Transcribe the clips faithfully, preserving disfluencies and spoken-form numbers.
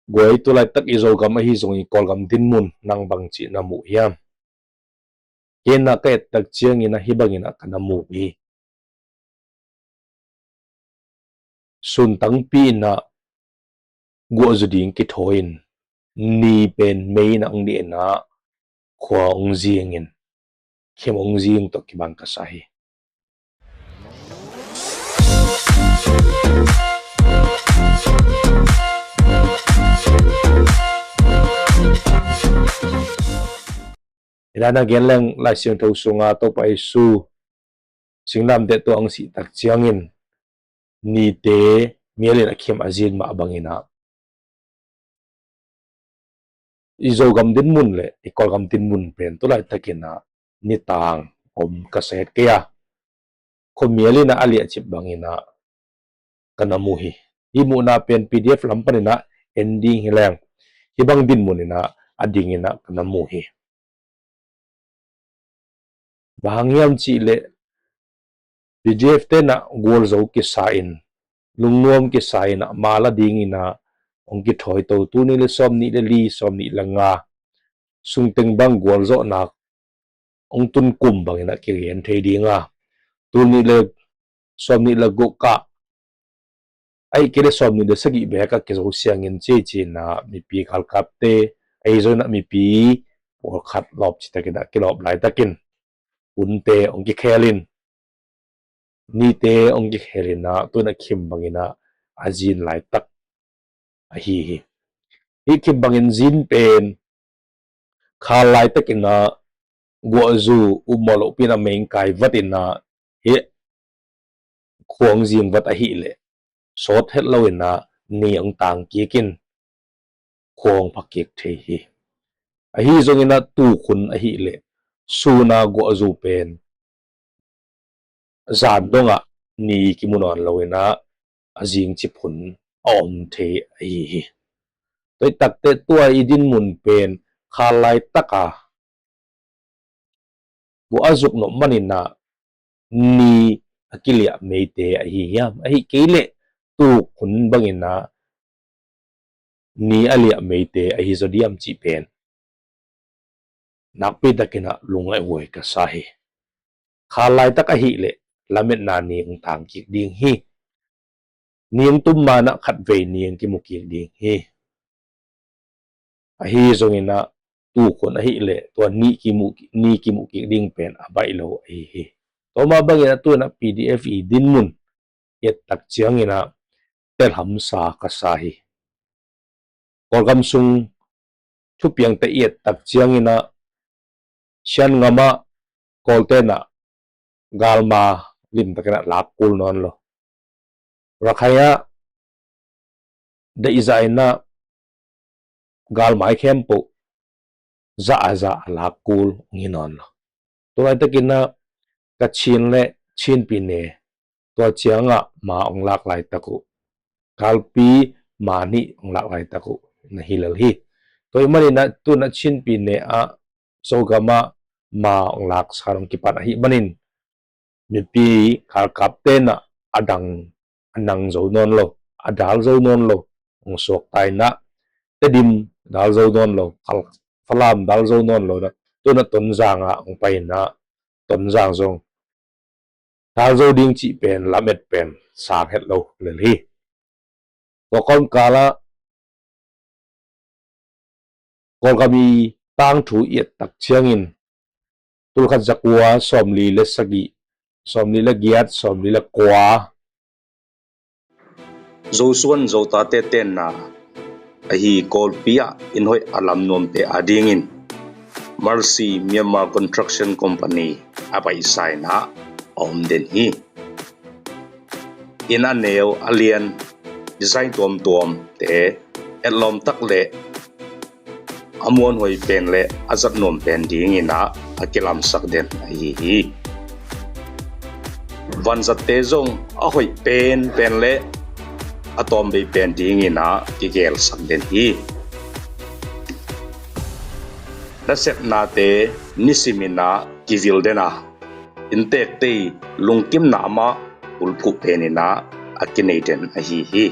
Guai, tu laitak i Zogam ahi zongin Kawlgam dinmun nang bangci na mu hiam? Kei in ah ka et tak ciangin ah hih bangin ah ka na mu hi. Sun tangpi in ah guahzu ding kithawi in, ni pen mei in ah hong dih in ah khua hong zing in, khim hong zing tawh kibang ka sa hi. Hi dan a gen leng Lai Siangtho sunga Topa Jesu singlamteh tawh hong sih tak ciangin nite mial in a khim a zin mah bangin ah i Zogam dinmun le i Kawlgam dinmun pen tu laitakin ah nitang om ka sa het kei a, khuamial in ah a liahcip bangin ah ka na mu hi. Hih muhna pen P D F lam panin ah en ding hi leng hih bang dinmun in ah a dingin ah ka na mu hi. Bang hang hiam cih leh P D F te in ah gualzo kisa in, lungnuam kisa in ah mala dingin ah hong kithawi to, tul nih le sawm nih le li, sawm nih le nga sung teng bang gualzawhna hong tun kum bangin ah kigen thei ding a, tul nih le sawm nih le guk ah, ahih kei leh sawm nih le sagih bek ah kizo siangin cici in ah mipi galkapte, ahi zongin ah mipi pawlkhat lawp citakin ah kilawp laitakin hunte hong kikhel in, nite hong kikhel in ah tu in ah khim bangin ah a zin laitak ahi hi. Hih khim bangin zin pen khal laitakin ah guahzu upmawh lohpi in ah mei hong kai vat in ah hih khua hong zing vat ahih leh sawt het lo in ah ni hong tang kik in khua hong pha kik thei hi. Ahi zongin ah tuk hun ahih leh sun a guahzu pen zan dongah ni kimu nawn lo in ah a zing cip hun a om thei ahi hi. Tua hi takteh tua i dinmun pen khal laitak a guah a zuk nop manin ah ni a kiliah meite ahi hiam? Ahih kei leh tuk hun bangin ah ni a liah meite ahi zaw diam cih pen nakpi takin ah lungngaih huai ka sa hi. Khal laitak ahih leh lametna ni hong tang kik ding hi. Ni hong tum ma in ah khatvei ni hong kimu kik ding hi. Ahi zongin ah tuk hun ahih leh tua ni kimu, ni kimu kik ding pen a baih lo ahi hi. Tua mah bangin ah tu in ah P D F i dinmun i et tak ciangin ah telhamsa ka sa hi. Kawlgam sung thupiangte i et tak ciangin ah Shan ngam ah Kawlte in ah galma limtakin ah lak kul nawn lo. Rakhine ah deihzah in ah galmai khempeuh zah a zah a lak kul hong hi nawn lo. Tua laitakin ah Kachin le Chin pyine tua ciangah ma hong lak laitak uh, kalpi ma nih hong lak laitak uh na hi lel hi. Tua ahih manin ah tu in ah Chin pyine ah Zogam ah ma hong laksa hong kipan ahih manin mipi galkapte in ah a dang a nang zo nawn lo, a dal zo nawn lo, hong suakta in ah Tedim dal zo nawn lo, Kal-, Falam dal zo nawn lo in ah tu in ah Tonzang ah hong pai in ah Tonzang zong dal zo ding cih pen lamet pen sang het lo lel hi. Tua kawmkal ah Kawlgam i tangthu i et tak ciangin tulkhat zakua sawmli le sagih, sawmli le giat, sawmli le kua Zosuan Zotate tenna ahi Kawlpi ah inn hoih a lam nuamte adingin Mercy Myanmar Construction Company a paisa in ah a om den hi. Inn a neu a lian, design tuamtuamte, etlawm tak le a muanhuai pen le a zat nuam pen dingin ah a kilamsak den ahi hi. Vanzatte zong a hoih penpen le a tawmvei pen dingin ah kigelsak den hi. Nasepnate nisimin ah kivil den a, inntekte i lungkimna mah ulphuh penin ah a kinei den ahi hi.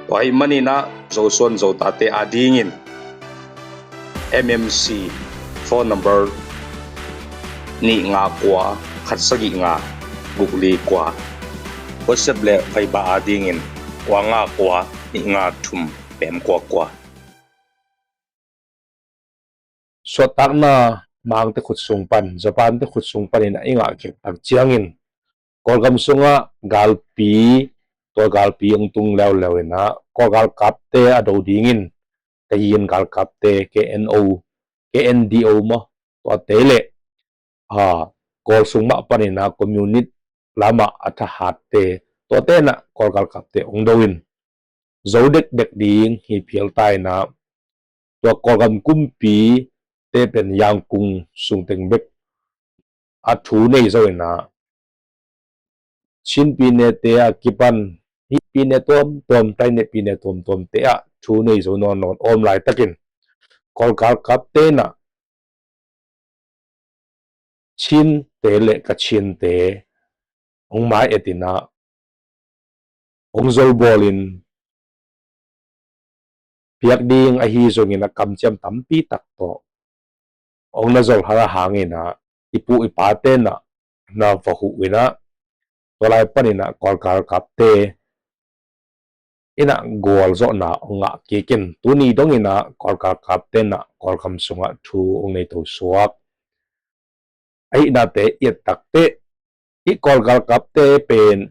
Tua ahih manin ah Zosuan Zotate adingin M M C phone number nih nga kua khat sagih nga guk li kua, WhatsApp le Viber adingin kua nga kua nih nga thum pem kua kua. Suahtakna Mangte khut sung pan, Japante khut sung panin ah i ngah kik tak ciangin Kawlgam sungah galpi, tua galpi hong tung leuleu in ah Kawl galkapte a do dingin, Kayin galkapte, K N O, K N D O maw, tuate le, a, Kawl sung mah panin ah communist lamah a thahatte, tuate in ah Kawl galkapte hong do in zo dekdek ding hi phial ta in ah, tua Kawlgam kumpite pen Yangkung sung teng bek a thu nei zo in ah, Chin pinete a kipan, hih pine tuamtuam, Taine pine tuamtuamte ah thu nei zo nawn nawn om laitakin, Kawl galkapte in ah Chinte le Kachinte hong mai-et in ah, hong zolbawl in, piak ding ahi zongin ah kamciam tampi tak tawh hong na zol hal ahang in ah, i pu i pate in ah na va huh in ah, tua lai panin ah Kawl galkapte in ah gualzawhna hong ngah kik in, tuni dongin ah Kawl galkapte in ah Kawlgam sungah thu hong nei to suak ahihnate i et tak teh, hih Kawl galkapte pen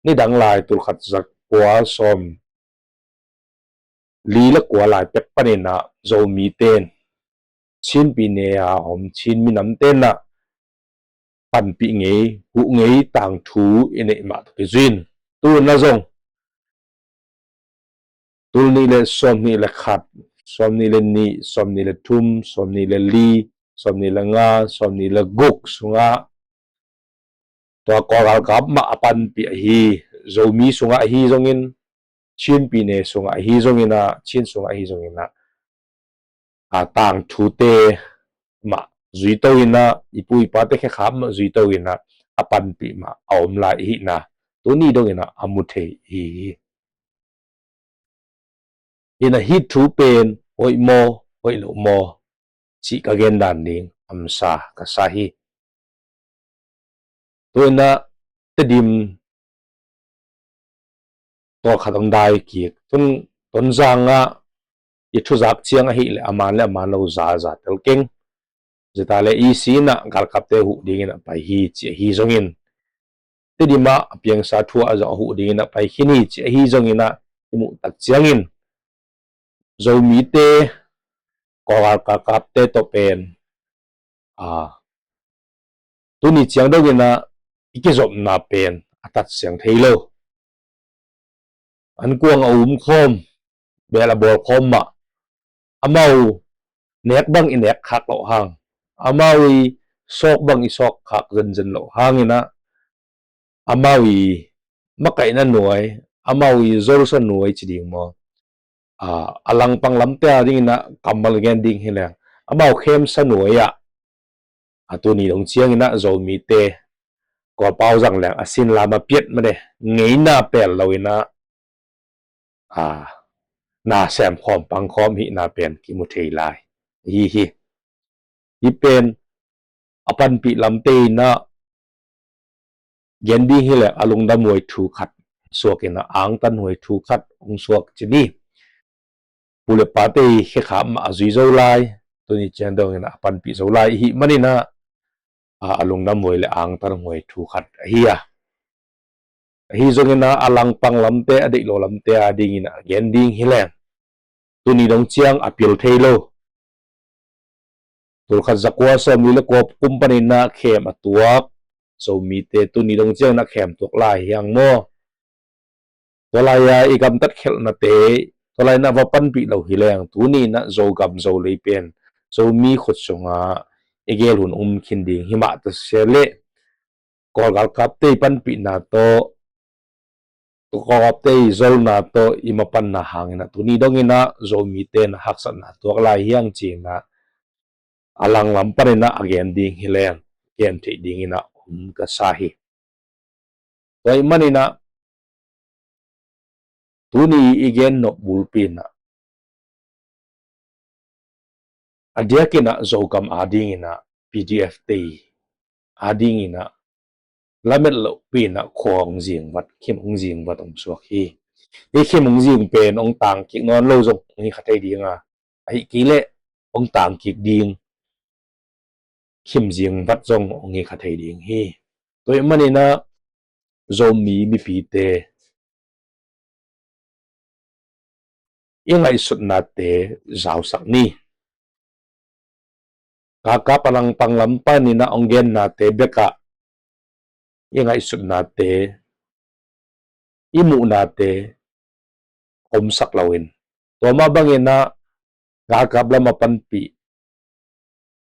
nidang lai tulkhat zakua sawm li le kua lai pek panin ah Zomite in Chin pine a om Chin minamte in ah panpih ngei, huh ngei tangthu i neih mah tawh kizui in, tu in ah zong tul nih le sawm nih le khat, sawm nih le nih, sawm nih le thum, sawm nih le li, sawm nih le nga, sawm nih le guk sungah, tua Kawl galkap mah a panpih ahi, Zomi sungah ahi zongin, Chin pine sungah ahi zongin ah, Chin sungah ahi zongin ah, a, tangthute mah zui to in ah, i pu i pate khekhap mah zui to in ah, a panpih mah a om lai ahihna tuni dongin ah a mu thei hi. In ah hih thu pen hoih maw, hoih lo maw cih ka gen dan ding hamsa ka sa hi. Tu in ah Tedim tawlkhat hong dai kik. Tun, Tonzang ah i thuzak ciang ahih leh a man le a man lo za, za tel keng. Zeta le E C in ah galkapte huh dingin ah pai hi ci ahi zongin, Tedim ah a piangsa thu a zong a huh dingin ah pai khin hi ci ahi zongin ah, i muh tak ciangin Zomite Kawl galkapte tawh pen, a, tuni ciang dongin ah i kizopna pen a tatsiang thei lo. An kuang a um khawm, bel a bawl khawm mah, amau nek bang i nek khak loh hang, amau i sawk bang i sawk khak zenzen loh hangin ah, amau i makaihna nuai, amau i zolsa nuai ci ding maw, a, a langpang lamte a dingin ah kammal gen ding hi leng, amau khemsa nuai ah, a, tuni dong ciangin ah Zomite Kawlpau zang leng a sin lam a piat mah de, ngeina pel lo in ah, a, na sem khawm pang khawm hihna pen kimu thei lai hi hi. Hih pen a panpih lamte in ah gen ding hi leh a lungdam huai thu khat suak in ah, angtan huai thu khat hong suak ci ni. Pu le pate khekhap mah a zui zo lai, tuni ciang dongin ah a panpih zo lai ahih manin ah, a, a lungdam huai le angtan huai thu khat ahi a. Ahi zongin ah a langpang lamte, a deih lo lamte a dingin ah gen ding hi leng, tuni dong ciang a pil thei lo. Tulkhat zakua sawmli le kua kum panin ah khem a tuak Zomite tuni dong ciangin ah khem tuak lai hi hang maw. Tua lai-a i gamtat khelhnate, tua lai-in ah va panpih lo hi leng, tuni-in ah Zogam Zolei pen Zomi khut sungah i gel hun um khin ding hi mah ta se leh, Kawl galkapte i panpihna tawh, Kawl galkapte i zolna tawh i mapanna hangin ah tuni dongin ah Zomite in ah haksatna tuak lai hi hang ci-in ah a langlam panin ah a gen ding hi leng, gen theih dingin ah om ka sa hi. Tua ahih manin ah tuni i gen nop bulpi in ah, a diakin ah Zogam adingin ah P D F te adingin ah lamet lohpi in ah khua hong zing vat, khim hong zing vat hong suak hi. Hi khim hong zing pen hong tang kik nawn lo zong hong hi kha thei ding a, ahih kei leh hong tang kik ding khim zing vat zong hong hi kha thei ding hi. Tua ahih manin ah Zomi mipite i ngaihsutnate zausak ni. Galkap a langpang lam panin ah hong gennate bekah i ngaihsutnate, i muhnate omsak loin, tua mah bangin ah galkap lam a panpih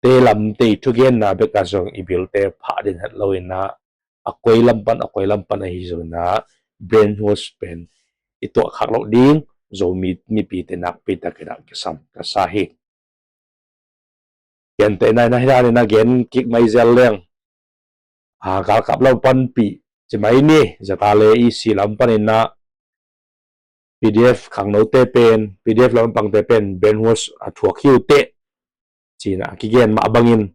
te lamte i thugenna bekah zong i bilte phah den het loin ah, a koi lam pan, a koi lam pan ahi zongin ah brainwash pen i tuah khak loh ding Zomi mipite nakpi takin ah kisam ka sa hi. Gentehna in ah hi danin ah gen kik mai zel leng, a, galkap lam panpih ci mai ni, Z R A E C lam panin ah P D F khangnote pen, P D F lam pangte pen brainwash a thuak hi uh teh ci-in ah a kigen mah bangin,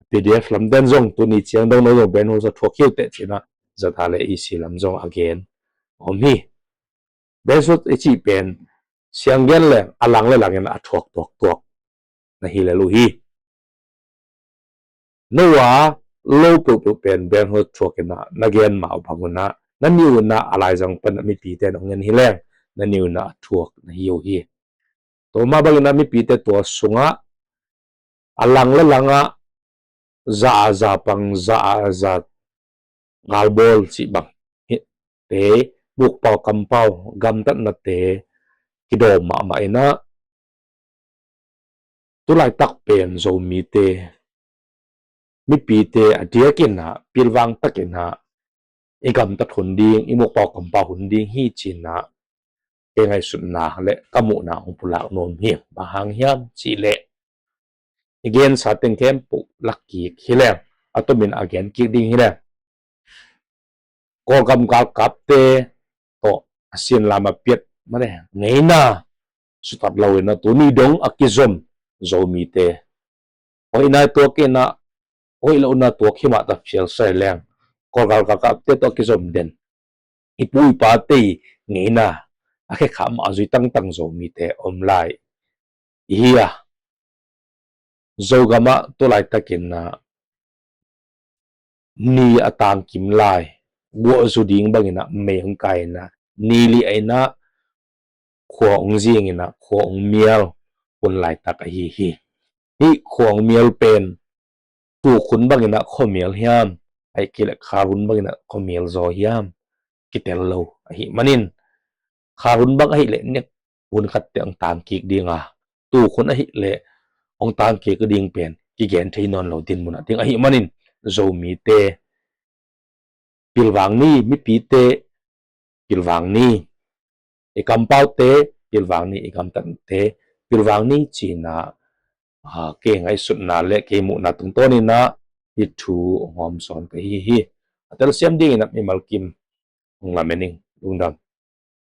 P D F lamten zong tuni ciang dong no zong brainwash a thuak hi uh teh ci-in ah Z R A E C lam zong a gen om hi. Brainwash i cih pen siang gen leng a lang le langin a thuak tuaktuak na hi lel uh hi. No a lo peuhpeuh pen brainwash thuak in ah na gen mah uh bang un ah, na ni un ah a laizang pan ah mipite in hong en hi leng, na ni un ah a thuak na hi uh hi. Tua mah bangin ah mipite tua sungah a lang le langah za a za pang, za a za galbawl cih bang hi te, mukpau kampau gamtatnate kidawm mahmah in ah, tulaitak pen Zomite, mipite a diakin ah pilvang takin ah i gamtat hun ding, i mukpau kampau hun ding hi ci-in ah kei ngaihsutna le ka muhna hong pulak nuam hi. Bang hang hiam cih leh i gensa teng khempeuh lak kik hi leng, a tomin a gen kik ding hi leng, Kawlgam galkapte tawh a sinlam a piat mah le ngeina sutat loin ah tuni dong a kizom Zomite, hoihna i tuak in ah, hoih lohna tuak hi mah ta phial sa hi leng, Kawlgam galkapte tawh a kizom den i pu i pate i ngeina a khekhah mah a zui tangtang Zomite om lai i hi a, Zogam ah tulaitakin ah ni a tangkim lai, guah zu ding bangin ah mei hong kai in ah, ni li ah in ah khua hong zing in ah khua hong mial hun laitak ahi hi. Hih khua hong mial pen tuk hun bangin ah khuamial hiam, ahih kei leh khar hun bangin ah khuamial zaw hiam, kitel lo ahih manin, khar hun bang ahih leh nek hun khat teh hong tang kik ding a, tuk hun ahih leh hong tang kik ding pen kigen thei nawn lo dinmun ah ding ahih manin, Zomite pilvang ni, mipite pilvang ni, i kampaute pilvang ni, i gamtatte pilvang ni ci-in ah, a, kei ngaihsutna le kei muhna tungtawnin ah hih thu hong hawmsawn ka hi hi. A telsiam dingin ah mimal kim hong lamen ing. Lungdam.